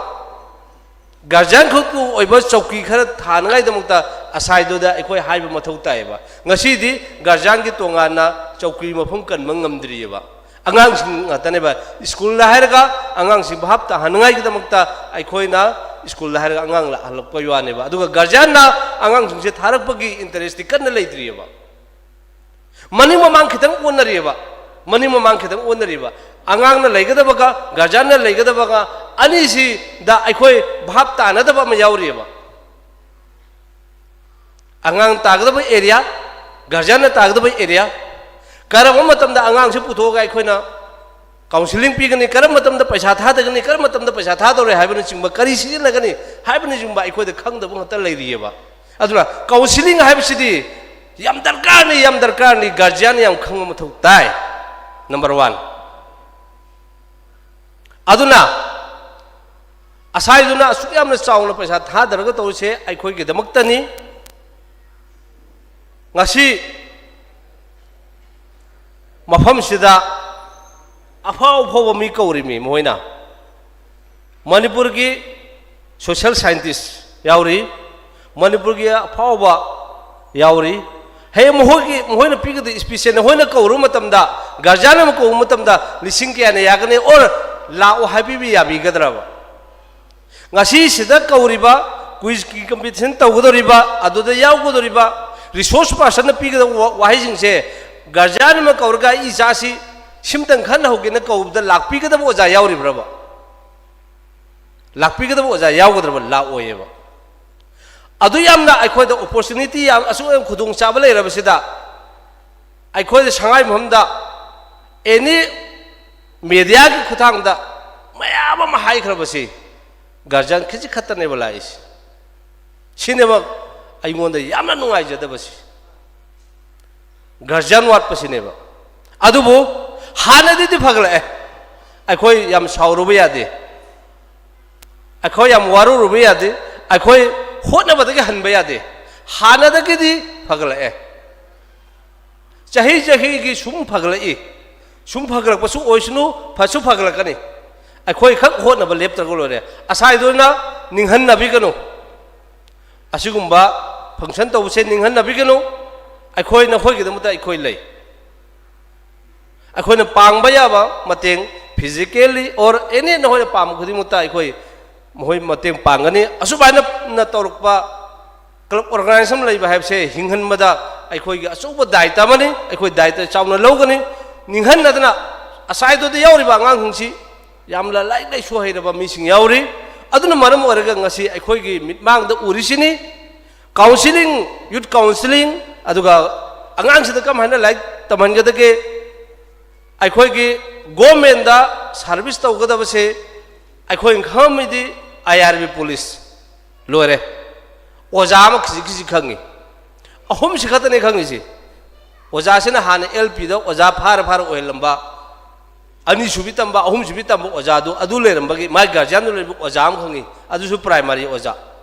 ꯒꯥꯔꯖꯤꯌꯥꯟ ꯈꯛꯇ ꯑꯣꯏꯕ ꯆꯧꯀꯤ ꯈꯔ ꯊꯥꯅꯉꯥꯏꯗꯃꯛꯇ ꯑꯁꯥꯏꯗꯨꯗ ꯑꯩꯈꯣꯏ ꯍꯥꯏꯕ ꯃꯊꯧ ꯇꯥꯏꯌꯦꯕ꯫ ꯉꯁꯤꯗꯤ ꯒꯥꯔꯖꯤꯌꯥꯟꯒꯤ ꯇꯣꯉꯥꯟꯅ ꯆꯧꯀꯤ ꯃꯐꯝ ꯀꯟꯕ ꯉꯝꯗ꯭ꯔꯤꯑꯕ꯫ ꯑꯉꯥꯡꯁꯤꯡ ꯉꯥꯛꯇꯅꯦꯕ꯫ ꯁ꯭ꯀꯨꯜꯗ ꯍꯥꯏꯔꯒ ꯑꯉꯥꯡꯁꯤꯡ ꯚꯥꯞ ꯇꯥꯍꯟꯅꯉꯥꯏꯒꯤꯗꯃꯛꯇ ꯑꯩꯈꯣꯏꯅ ꯁ꯭ꯀꯨꯜꯗ ꯍꯥꯏꯔꯒ ꯑꯉꯥꯡ ꯂꯥꯛꯍꯜꯂꯛꯄꯒꯤ ꯋꯥꯅꯦꯕ꯫ ꯑꯗꯨꯒ ꯒꯥꯔꯖꯤꯌꯥꯟꯅ ꯑꯉꯥꯡꯁꯤꯡꯁꯦ ꯊꯥꯔꯛꯄꯒꯤ ꯏꯟꯇꯔꯦꯁꯇꯤ ꯀꯟꯅ ꯂꯩꯇ꯭ꯔꯤꯑꯕ꯫ ꯃꯅꯤꯡ ꯃꯃꯥꯡ ꯈꯤꯇꯪ ꯑꯣꯟꯅꯔꯤꯑꯕ꯫ ꯃꯅꯤꯡ ꯃꯃꯥꯡ ꯈꯤꯇꯪ ꯑꯣꯟꯅꯔꯤꯕ꯫ ꯑꯉꯥꯡꯅ ꯂꯩꯒꯗꯕꯒ ꯒꯥꯔꯖꯤꯌꯥꯟꯅ ꯂꯩꯒꯗꯕꯒ ꯑꯅꯤꯁꯤꯗ ꯑꯩꯈꯣꯏ ꯚꯥꯞ ꯇꯥꯅꯗꯕ ꯑꯃ ꯌꯥꯎꯔꯤꯑꯕ꯫ ꯑꯉꯥꯡ ꯇꯥꯒꯗꯕ ꯑꯦꯔꯤꯌꯥ, ꯒꯥꯔꯖꯤꯌꯥꯟꯅ ꯇꯥꯒꯗꯕ ꯑꯦꯔꯤꯌꯥ, ꯀꯔꯝꯕ ꯃꯇꯝꯗ ꯑꯉꯥꯡꯁꯤ ꯄꯨꯊꯣꯛꯑꯒ ꯑꯩꯈꯣꯏꯅ ꯀꯥꯎꯟꯁꯤꯂꯤꯡ ꯄꯤꯒꯅꯤ, ꯀꯔꯝꯕ ꯃꯇꯝꯗ ꯄꯩꯁꯥ ꯊꯥꯗꯒꯅꯤ, ꯀꯔꯝꯕ ꯃꯇꯝꯗ ꯄꯩꯁꯥ ꯊꯥꯗꯧꯔꯦ ꯍꯥꯏꯕꯅꯆꯤꯡꯕ, ꯀꯔꯤ ꯁꯤꯖꯤꯟꯅꯒꯅꯤ ꯍꯥꯏꯕꯅꯆꯤꯡꯕ ꯑꯩꯈꯣꯏꯗ ꯈꯪꯗꯕ ꯉꯥꯛꯇ ꯂꯩꯔꯤꯑꯕ꯫ ꯑꯗꯨꯅ ꯀꯥꯎꯟꯁꯤꯂꯤꯡ ꯍꯥꯏꯕꯁꯤꯗꯤ ꯌꯥꯝ ꯗꯔꯀꯥꯔꯅꯤ, ꯌꯥꯝ ꯗꯔꯀꯥꯔꯅꯤ, ꯒꯥꯔꯖꯤꯌꯥꯟ ꯌꯥꯝ ꯈꯪꯕ ꯃꯊꯧ ꯇꯥꯏ꯫ Number one. ꯑꯗꯨꯅ ꯑꯁꯥꯏꯗꯨꯅ ꯑꯁꯨꯛ ꯌꯥꯝꯅ ꯆꯥꯎꯅ ꯄꯩꯁꯥ ꯊꯥꯗꯔꯒ ꯇꯧꯔꯤꯁꯦ ꯑꯩꯈꯣꯏꯒꯤꯗꯃꯛꯇꯅꯤ꯫ ꯉꯁꯤ ꯃꯐꯝꯁꯤꯗ ꯑꯐꯥꯎ ꯑꯐꯥꯎꯕ ꯃꯤ ꯀꯧꯔꯤꯃꯤ ꯃꯈꯣꯏꯅ꯫ ꯃꯅꯤꯄꯨꯔꯒꯤ social scientist ꯌꯥꯎꯔꯤ, ꯃꯅꯤꯄꯨꯔꯒꯤ ꯑꯐꯥꯎꯕ ꯌꯥꯎꯔꯤ꯫ ꯍꯌꯦꯡ ꯃꯈꯣꯏꯒꯤ, ꯃꯈꯣꯏꯅ ꯄꯤꯒꯗꯕ speech ꯁꯦ ꯅꯈꯣꯏꯅ ꯀꯧꯔꯨꯕ ꯃꯇꯝꯗ, guardian ꯑꯃ ꯀꯧꯕ ꯃꯇꯝꯗ ꯂꯤꯁꯤꯡ ꯀꯌꯥꯅ ꯌꯥꯒꯅꯤ, or ꯂꯥꯛꯑꯣ ꯍꯥꯏꯕꯤꯕ ꯌꯥꯕꯤꯒꯗ꯭ꯔꯕ? ꯉꯁꯤꯁꯤꯗ ꯀꯧꯔꯤꯕ, quiz ꯀꯤ competition ꯇꯧꯒꯗꯧꯔꯤꯕ, ꯑꯗꯨꯗ ꯌꯥꯎꯒꯗꯧꯔꯤꯕ resource person ꯅ ꯄꯤꯒꯗꯕ ꯋꯥ-, ꯋꯥꯍꯩꯁꯤꯡꯁꯦ, guardian ꯑꯃ ꯀꯧꯔꯒ "ꯑꯩ ꯏꯆꯥꯁꯤ ꯁꯤꯝꯇꯪ ꯈꯟꯅꯍꯧꯒꯦꯅ" ꯀꯧꯕꯗ ꯂꯥꯛꯄꯤꯒꯗꯕ ꯑꯣꯖꯥ ꯌꯥꯎꯔꯤꯕ꯭ꯔꯕ? ꯂꯥꯛꯄꯤꯒꯗꯕ ꯑꯣꯖꯥ ꯌꯥꯎꯒꯗ꯭ꯔꯕ? ꯂꯥꯛꯑꯣꯏꯌꯦꯕ꯫ ꯑꯗꯨ ꯌꯥꯝꯅ ꯑꯩꯈꯣꯏꯗ opportunity ꯌꯥꯝ, ꯑꯁꯨꯛ ꯌꯥꯝ ꯈꯨꯗꯣꯡꯆꯥꯕ ꯂꯩꯔꯕꯁꯤꯗ, ꯑꯩꯈꯣꯏꯗ ꯁꯉꯥꯏ ꯃꯐꯝꯗ any media ꯒꯤ ꯈꯨꯠꯊꯥꯡꯗ ꯃꯌꯥꯝ ꯑꯃ ꯍꯥꯏꯈ꯭ꯔꯕꯁꯤ guardian ꯈꯤꯖꯤꯛ ꯈꯛꯇꯅꯦꯕ ꯂꯥꯛꯏꯁꯤ꯫ ꯁꯤꯅꯦꯕ ꯑꯩꯉꯣꯟꯗ ꯌꯥꯝꯅ ꯅꯨꯡꯉꯥꯏꯖꯗꯕꯁꯤ, guardian ꯋꯥꯠꯄꯁꯤꯅꯦꯕ꯫ ꯑꯗꯨꯕꯨ ꯍꯥꯟꯅꯗꯤꯗꯤ ꯐꯒꯠꯂꯛꯑꯦ꯫ ꯑꯩꯈꯣꯏ ꯌꯥꯝ ꯁꯥꯎꯔꯨꯕ ꯌꯥꯗꯦ, ꯑꯩꯈꯣꯏ ꯌꯥꯝ ꯋꯥꯔꯨꯔꯨꯕ ꯌꯥꯗꯦ꯫ ꯑꯩꯈꯣꯏ ꯍꯣꯠꯅꯕꯗꯒꯤ ꯍꯟꯕ ꯌꯥꯗꯦ꯫ ꯍꯥꯟꯅꯗꯒꯤꯗꯤ ꯐꯒꯠꯂꯛꯑꯦ꯫ ꯆꯍꯤ ꯆꯍꯤꯒꯤ ꯁꯨꯝ ꯐꯒꯠꯂꯛꯏ꯫ ꯁꯨꯝ ꯐꯒꯠꯂꯛꯄꯁꯨ ꯑꯣꯏꯁꯅꯨ, ꯐꯁꯨ ꯐꯒꯠꯂꯛꯀꯅꯤ꯫ ꯑꯩꯈꯣꯏ ꯈꯛ ꯍꯣꯠꯅꯕ ꯂꯦꯞꯇ꯭ꯔꯒ ꯂꯣꯏꯔꯦ꯫ ꯑꯁꯥꯏꯗ ꯑꯣꯏꯅ ꯅꯤꯡꯍꯟꯅꯕꯤꯒꯅꯨ꯫ ꯑꯁꯤꯒꯨꯝꯕ function ꯇꯧꯕꯁꯦ ꯅꯤꯡꯍꯟꯅꯕꯤꯒꯅꯨ꯫ ꯑꯩꯈꯣꯏ ꯅꯈꯣꯏꯒꯤꯗꯃꯛꯇ ꯑꯩꯈꯣꯏ ꯂꯩ꯫ ꯑꯩꯈꯣꯏꯅ ꯄꯥꯡꯕ ꯌꯥꯕ ꯃꯇꯦꯡ, physically or any, ꯅꯈꯣꯏꯅ ꯄꯥꯝꯕ ꯈꯨꯗꯤꯡꯃꯛꯇ ꯑꯩꯈꯣꯏ ꯃꯈꯣꯏ ꯃꯇꯦꯡ ꯄꯥꯡꯒꯅꯤ꯫ ꯑꯁꯨꯃꯥꯏꯅ ꯇꯧꯔꯛꯄ club organization ꯑꯃ ꯂꯩꯕ ꯍꯥꯏꯕꯁꯦ ꯍꯤꯡꯍꯟꯕꯗ ꯑꯩꯈꯣꯏꯒꯤ ꯑꯆꯧꯕ ꯗꯥꯏꯇ ꯑꯃꯅꯤ꯫ ꯑꯩꯈꯣꯏ ꯗꯥꯏꯇ ꯆꯥꯎꯅ ꯂꯧꯒꯅꯤ꯫ ꯅꯤꯡꯍꯟꯅꯗꯅ ꯑꯁꯥꯏꯗꯨꯗ ꯌꯥꯎꯔꯤꯕ ꯑꯉꯥꯡꯁꯤꯡꯁꯤ ꯌꯥꯝꯅ ꯂꯥꯏꯔꯤꯛ ꯂꯥꯏꯁꯨ ꯍꯩꯔꯕ ꯃꯤꯁꯤꯡ ꯌꯥꯎꯔꯤ꯫ ꯑꯗꯨꯅ ꯃꯔꯝ ꯑꯣꯏꯔꯒ ꯉꯁꯤ ꯑꯩꯈꯣꯏꯒꯤ ꯃꯤꯠꯃꯥꯡꯗ ꯎꯔꯤꯁꯤꯅꯤ꯫ Counselling, youth counselling, ꯑꯗꯨꯒ ꯑꯉꯥꯡꯁꯤꯗ ꯀꯃꯥꯏꯅ ꯂꯥꯏꯔꯤꯛ ꯇꯝꯍꯟꯒꯗꯒꯦ? ꯑꯩꯈꯣꯏꯒꯤ government ꯇ service ꯇꯧꯒꯗꯕꯁꯦ ꯑꯩꯈꯣꯏꯅ ꯈꯪꯉꯝꯃꯤꯗꯤ I R B police꯫ ꯂꯣꯏꯔꯦ꯫ ꯑꯣꯖꯥ ꯑꯃ ꯈꯤꯖꯤꯛ ꯈꯤꯖꯤꯛ ꯈꯪꯉꯤ꯫ ꯑꯍꯨꯝꯁꯤ ꯈꯛꯇꯅꯦ ꯈꯪꯉꯤꯁꯤ꯫ ꯑꯣꯖꯥꯁꯤꯅ ꯍꯥꯟꯅ L P ꯗ ꯑꯣꯖꯥ ꯐꯥꯔ ꯐꯥꯔ ꯑꯣꯏꯍꯜꯂꯝꯕ, ꯑꯅꯤꯁꯨꯕꯤ ꯇꯝꯕ, ꯑꯍꯨꯝꯁꯨꯕꯤ ꯇꯝꯕ ꯑꯣꯖꯥꯗꯨ ꯑꯗꯨ ꯂꯩꯔꯝꯕꯒꯤ, ꯃꯥꯏ ꯒꯥꯔꯖꯤꯌꯥꯟꯗꯨ ꯂꯩꯔꯝꯕ ꯑꯣꯖꯥ ꯑꯃ ꯈꯪꯉꯤ, ꯑꯗꯨꯁꯨ ꯄ꯭ꯔꯥꯏꯃꯥꯔꯤ ꯑꯣꯖꯥ,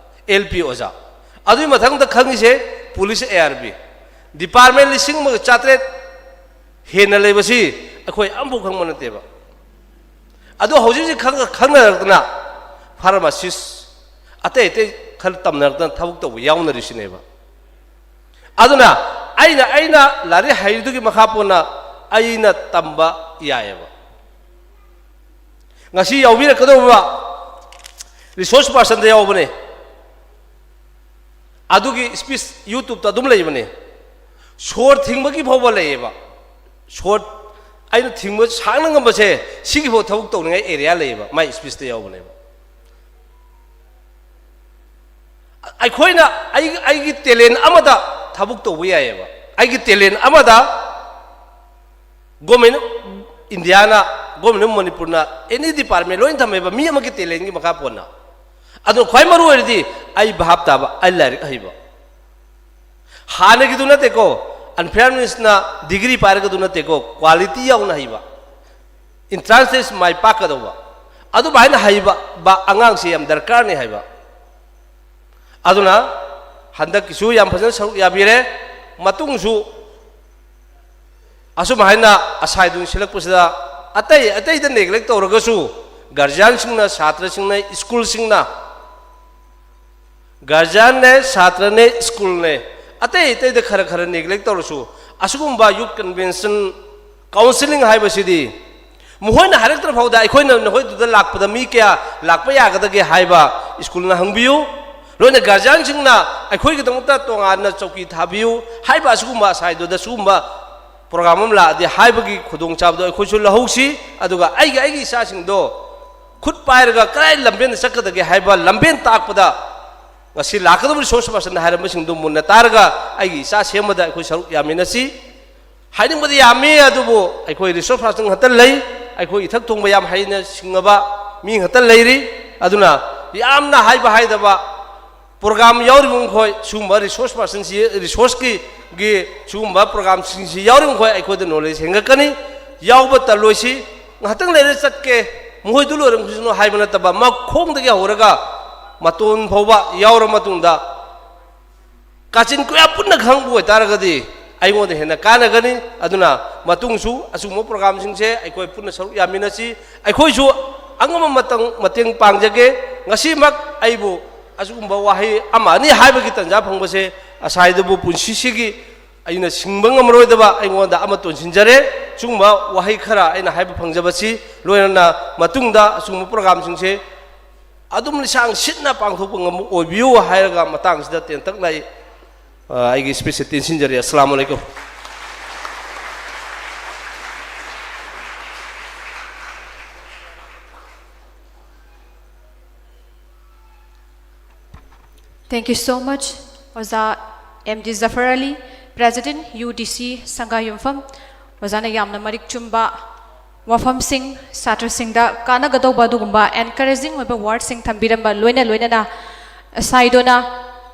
ꯑꯦꯜ ꯄꯤ ꯑꯣꯖꯥ꯫ ꯑꯗꯨꯒꯤ ꯃꯊꯪꯗ ꯈꯪꯉꯤꯁꯦ police A R B department ꯂꯤꯁꯤꯡ ꯑꯃꯒ ꯆꯥꯇ꯭ꯔꯦꯠ ꯍꯦꯟꯅ ꯂꯩꯕꯁꯤ ꯑꯩꯈꯣꯏ ꯑꯃꯐꯥꯎ ꯈꯪꯕ ꯅꯠꯇꯦꯕ꯫ ꯑꯗꯣ ꯍꯧꯖꯤꯛ ꯍꯧꯖꯤꯛ ꯈꯪ-, ꯈꯪꯅꯔꯛꯇꯅ ꯐꯥꯔꯃꯥꯁꯤꯁ, ꯑꯇꯩ ꯑꯇꯩ ꯈꯔ ꯇꯝꯅꯔꯛꯇꯅ ꯊꯕꯛ ꯇꯧꯕ ꯌꯥꯎꯅꯔꯤꯁꯤꯅꯦꯕ꯫ ꯑꯗꯨꯅ ꯑꯩꯅ, ꯑꯩꯅ ꯂꯥꯏꯔꯤꯛ ꯍꯩꯔꯤꯗꯨꯒꯤ ꯃꯈꯥ ꯄꯣꯟꯅ ꯑꯩꯅ ꯇꯝꯕ ꯌꯥꯏꯑꯕ꯫ ꯉꯁꯤ ꯌꯥꯎꯕꯤꯔꯛꯀꯗꯧꯕ ꯔꯤꯁꯣꯔꯁ ꯄꯥꯔꯁꯟꯗ ꯌꯥꯎꯕꯅꯦ꯫ ꯑꯗꯨꯒꯤ ꯁ꯭ꯄꯤꯆ YouTube-ꯇ ꯑꯗꯨꯝ ꯂꯩꯕꯅꯦ꯫ ꯁꯣꯔ ꯊꯤꯡꯕꯒꯤ ꯐꯥꯎꯕ ꯂꯩꯌꯦꯕ꯫ ꯁꯣꯔ ꯑꯩꯅ ꯊꯤꯡꯕ ꯁꯥꯡꯅ ꯉꯝꯕꯁꯦ, ꯁꯤꯒꯤ ꯐꯥꯎ ꯊꯕꯛ ꯇꯧꯅꯤꯡꯉꯥꯏ ꯑꯦꯔꯤꯌꯥ ꯂꯩꯌꯦꯕ, ꯃꯥꯏ ꯁ꯭ꯄꯤꯆꯇ ꯌꯥꯎꯕꯅꯦꯕ꯫ ꯑꯩꯈꯣꯏꯅ ꯑꯩ-, ꯑꯩꯒꯤ ꯇꯦꯂꯦꯟ ꯑꯃꯗ ꯊꯕꯛ ꯇꯧꯕ ꯌꯥꯏꯌꯦꯕ꯫ ꯑꯩꯒꯤ ꯇꯦꯂꯦꯟ ꯑꯃꯗ government of Indian, government of ꯃꯅꯤꯄꯨꯔꯅ ꯑꯦꯅꯤ ꯗꯤꯄꯥꯔꯠꯃꯦꯟ ꯂꯣꯏꯅ ꯊꯝꯃꯦꯕ, ꯃꯤ ꯑꯃꯒꯤ ꯇꯦꯂꯦꯟꯒꯤ ꯃꯈꯥ ꯄꯣꯟꯅ꯫ ꯑꯗꯣ ꯈ꯭ꯋꯥꯏ ꯃꯔꯨ ꯑꯣꯏꯔꯤꯗꯤ ꯑꯩ ꯚꯥꯞ ꯇꯥꯕ, ꯑꯩ ꯂꯥꯏꯔꯤꯛ ꯍꯩꯕ꯫ ꯍꯥꯟꯅꯒꯤꯗꯨ ꯅꯠꯇꯦꯀꯣ, ꯑꯟꯐꯤꯌꯥꯔ ꯃꯤꯟꯁꯅ ꯗꯤꯒ꯭ꯔꯤ ꯄꯥꯏꯔꯒꯗꯨ ꯅꯠꯇꯦꯀꯣ, ꯀ꯭ꯋꯥꯂꯤꯇꯤ ꯌꯥꯎꯅ ꯍꯩꯕ, ꯑꯦꯟꯇ꯭ꯔꯥꯟꯁ ꯇꯦꯁ ꯃꯥꯏ ꯄꯥꯛꯀꯗꯧꯕ, ꯑꯗꯨꯃꯥꯏꯅ ꯍꯩꯕ ꯕ ꯑꯉꯥꯡꯁꯤ ꯌꯥꯝ ꯗꯔꯀꯥꯔꯅꯤ ꯍꯥꯏꯕ꯫ ꯑꯗꯨꯅ ꯍꯟꯗꯛꯀꯤꯁꯨ ꯌꯥꯝ ꯐꯖꯅ ꯁꯔꯨꯛ ꯌꯥꯕꯤꯔꯦ꯫ ꯃꯇꯨꯡꯁꯨ ꯑꯁꯨꯝ ꯍꯥꯏꯅ ꯑꯁꯥꯏꯗꯨ ꯁꯤꯜꯂꯛꯄꯁꯤꯗ ꯑꯇꯩ ꯑꯇꯩꯗ ꯅꯦꯒ꯭ꯂꯦꯛ ꯇꯧꯔꯒꯁꯨ ꯒꯥꯔꯖꯤꯌꯥꯟꯁꯤꯡꯅ, ꯁꯥꯇ꯭ꯔꯁꯤꯡꯅ, ꯁ꯭ꯀꯨꯜꯁꯤꯡꯅ, ꯒꯥꯔꯖꯤꯌꯥꯟꯅꯦ, ꯁꯥꯇ꯭ꯔꯅꯦ, ꯁ꯭ꯀꯨꯜꯅꯦ, ꯑꯇꯩ ꯑꯇꯩꯗ ꯈꯔ ꯈꯔ ꯅꯦꯒ꯭ꯂꯦꯛ ꯇꯧꯔꯁꯨ, ꯑꯁꯤꯒꯨꯝꯕ ꯌꯨꯠ ꯀꯟꯚꯦꯟꯁꯟ, ꯀꯥꯎꯟꯁꯤꯂꯤꯡ ꯍꯥꯏꯕꯁꯤꯗꯤ ꯃꯈꯣꯏꯅ ꯍꯥꯏꯔꯛꯇ꯭ꯔ ꯐꯥꯎꯗ ꯑꯩꯈꯣꯏꯅ ꯅꯈꯣꯏꯗꯨꯗ ꯂꯥꯛꯄꯗ ꯃꯤ ꯀꯌꯥ ꯂꯥꯛꯄ ꯌꯥꯒꯗꯒꯦ ꯍꯥꯏꯕ ꯁ꯭ꯀꯨꯜꯅ ꯍꯪꯕꯤꯌꯨ꯫ ꯂꯣꯏꯅ ꯒꯥꯔꯖꯤꯌꯥꯟꯁꯤꯡꯅ ꯑꯩꯈꯣꯏꯒꯤꯗꯃꯛꯇ ꯇꯣꯉꯥꯟꯅ ꯆꯧꯀꯤ ꯊꯥꯕꯤꯌꯨ ꯍꯥꯏꯕ ꯑꯁꯤꯒꯨꯝꯕ ꯑꯁꯥꯏꯗꯨꯗ ꯁꯤꯒꯨꯝꯕ ꯄ꯭ꯔꯣꯒ꯭ꯔꯥꯝ ꯑꯃ ꯂꯥꯛꯑꯗꯤ ꯍꯥꯏꯕꯒꯤ ꯈꯨꯗꯣꯡꯆꯥꯕꯗꯣ ꯑꯩꯈꯣꯏꯁꯨ ꯂꯧꯍꯧꯁꯤ꯫ ꯑꯗꯨꯒ ꯑꯩꯒꯤ, ꯑꯩꯒꯤ ꯏꯆꯥꯁꯤꯡꯗꯣ ꯈꯨꯠ ꯄꯥꯏꯔꯒ ꯀꯗꯥꯏ ꯂꯝꯕꯦꯟꯗ ꯆꯠꯀꯗꯒꯦ ꯍꯥꯏꯕ ꯂꯝꯕꯦꯟ ꯇꯥꯛꯄꯗ ꯉꯁꯤ ꯂꯥꯛꯀꯗꯕ ꯔꯤꯁꯣꯔꯁ ꯄꯥꯔꯁꯟꯅ ꯍꯥꯏꯔꯝꯕꯁꯤꯡꯗꯨ ꯃꯨꯟꯅ ꯇꯥꯔꯒ ꯑꯩꯒꯤ ꯏꯆꯥ ꯁꯦꯝꯕꯗ ꯑꯩꯈꯣꯏ ꯁꯔꯨꯛ ꯌꯥꯃꯤꯟꯅꯁꯤ꯫ ꯍꯥꯏꯅꯤꯡꯕꯗꯤ ꯌꯥꯝꯃꯤ, ꯑꯗꯨꯕꯨ ꯑꯩꯈꯣꯏ ꯔꯤꯁꯣꯔꯁ ꯄꯥꯔꯁꯟ ꯈꯛꯇ ꯂꯩ, ꯑꯩꯈꯣꯏ ꯏꯊꯛ ꯊꯣꯡꯕ ꯌꯥꯝ ꯍꯩꯅ ꯁꯤꯡꯉꯕ ꯃꯤ ꯈꯛꯇ ꯂꯩꯔꯤ꯫ ꯑꯗꯨꯅ ꯌꯥꯝꯅ ꯍꯥꯏꯕ ꯍꯥꯏꯗꯕ ꯄ꯭ꯔꯣꯒ꯭ꯔꯥꯝ ꯌꯥꯎꯔꯤꯕ ꯃꯈꯣꯏ, ꯁꯤꯒꯨꯝꯕ ꯔꯤꯁꯣꯔꯁ ꯄꯥꯔꯁꯟꯁꯤ, ꯔꯤꯁꯣꯔꯁꯀꯤ, ꯒꯤ ꯁꯤꯒꯨꯝꯕ ꯄ꯭ꯔꯣꯒ꯭ꯔꯥꯝꯁꯤꯡꯁꯤ ꯌꯥꯎꯔꯤꯕ ꯃꯈꯣꯏ ꯑꯩꯈꯣꯏꯗ ꯅꯣꯂꯦꯖ ꯍꯦꯟꯒꯠꯀꯅꯤ꯫ ꯌꯥꯎꯕ ꯇꯜꯂꯣꯏꯁꯤ꯫ ꯉꯥꯏꯍꯥꯛꯇꯪ ꯂꯩꯔ ꯆꯠꯀꯦ, ꯃꯈꯣꯏꯗꯨ ꯂꯣꯏꯔꯝꯈꯤꯁꯅꯨ ꯍꯥꯏꯕ ꯅꯠꯇꯕ, ꯃꯈꯣꯡꯗꯒꯤ ꯍꯧꯔꯒ ꯃꯇꯣꯟ ꯐꯥꯎꯕ ꯌꯥꯎꯔ ꯃꯇꯨꯡꯗ, ꯀꯥꯆꯤꯟ ꯀꯣꯌꯥ ꯄꯨꯟꯅ ꯈꯪꯕ ꯑꯣꯏꯇꯥꯔꯒꯗꯤ ꯑꯩꯉꯣꯟꯗ ꯍꯦꯟꯅ ꯀꯥꯟꯅꯒꯅꯤ꯫ ꯑꯗꯨꯅ ꯃꯇꯨꯡꯁꯨ ꯑꯁꯤꯒꯨꯝꯕ ꯄ꯭ꯔꯣꯒ꯭ꯔꯥꯝꯁꯤꯡꯁꯦ ꯑꯩꯈꯣꯏ ꯄꯨꯟꯅ ꯁꯔꯨꯛ ꯌꯥꯃꯤꯟꯅꯁꯤ꯫ ꯑꯩꯈꯣꯏꯁꯨ ꯑꯉꯝꯕ ꯃꯇꯝ ꯃꯇꯦꯡ ꯄꯥꯡꯖꯒꯦ꯫ ꯉꯁꯤꯃꯛ ꯑꯩꯕꯨ ꯑꯁꯤꯒꯨꯝꯕ ꯋꯥꯍꯩ ꯑꯃ ꯑꯅꯤ ꯍꯥꯏꯕꯒꯤ ꯇꯥꯟꯖꯥ ꯐꯪꯕꯁꯦ ꯑꯁꯥꯏꯗꯕꯨ ꯄꯨꯟꯁꯤꯁꯤꯒꯤ ꯑꯩꯅ ꯁꯤꯡꯕ ꯉꯝꯃꯔꯣꯏꯗꯕ ꯑꯩꯉꯣꯟꯗ ꯑꯃ ꯇꯣꯟꯁꯤꯟꯖꯔꯦ꯫ ꯁꯤꯒꯨꯝꯕ ꯋꯥꯍꯩ ꯈꯔ ꯑꯩꯅ ꯍꯥꯏꯕ ꯐꯪꯖꯕꯁꯤ, ꯂꯣꯏꯅꯅ ꯃꯇꯨꯡꯗ ꯑꯁꯤꯒꯨꯝꯕ ꯄ꯭ꯔꯣꯒ꯭ꯔꯥꯝꯁꯤꯡꯁꯦ ꯑꯗꯨꯝ ꯂꯤꯁꯥꯡ ꯁꯤꯠꯅ ꯄꯥꯡꯊꯣꯛꯄ ꯉꯝꯕ ꯑꯣꯏꯕꯤꯌꯨ ꯍꯥꯏꯔꯒ ꯃꯇꯥꯡꯁꯤꯗ ꯇꯦꯟꯇꯛꯅ ꯑꯩ, ꯑ, ꯑꯩꯒꯤ ꯁ꯭ꯄꯤꯆꯁꯦ ꯇꯦꯟꯁꯤꯟꯖꯔꯦ꯫ ꯑꯁꯂꯥꯃꯨ ꯑꯂꯩꯀꯨꯝ꯫ Thank you so much, ꯑꯣꯖꯥ ꯑꯦꯝ ꯗꯤ ꯖꯐꯔ ꯑꯂꯤ, President, ꯌꯨ ꯗꯤ ꯁꯤ ꯁꯪꯒꯥꯌꯨꯝꯐꯝ꯫ ꯑꯣꯖꯥꯅ ꯌꯥꯝꯅ ꯃꯔꯤꯛ ꯆꯨꯝꯕ ꯋꯥꯐꯝꯁꯤꯡ, ꯁꯥꯇ꯭ꯔꯁꯤꯡꯗ ꯀꯥꯟꯅꯒꯗꯧꯕ ꯑꯗꯨꯒꯨꯝꯕ encouraging ꯑꯣꯏꯕ wordꯁꯤꯡ ꯊꯝꯕꯤꯔꯝꯕ ꯂꯣꯏꯅ ꯂꯣꯏꯅꯅ, ꯁꯥꯏꯗꯣꯅ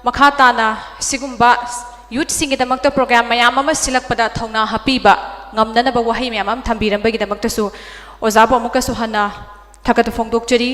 ꯃꯈꯥ ꯇꯥꯅ ꯁꯤꯒꯨꯝꯕ youthꯁꯤꯡꯒꯤꯗꯃꯛꯇ program ꯃꯌꯥꯝ ꯑꯃ ꯁꯤꯜꯂꯛꯄꯗ ꯊꯧꯅꯥ ꯍꯥꯞꯄꯤꯕ ꯉꯝꯅꯅꯕ ꯋꯥꯍꯩ ꯃꯌꯥꯝ ꯑꯃ ꯊꯝꯕꯤꯔꯝꯕꯒꯤꯗꯃꯛꯇꯁꯨ ꯑꯣꯖꯥꯕꯨ ꯑꯃꯨꯛꯀꯁꯨ ꯍꯟꯅ ꯊꯥꯒꯠꯄ ꯐꯣꯡꯗꯣꯛꯆꯔꯤ꯫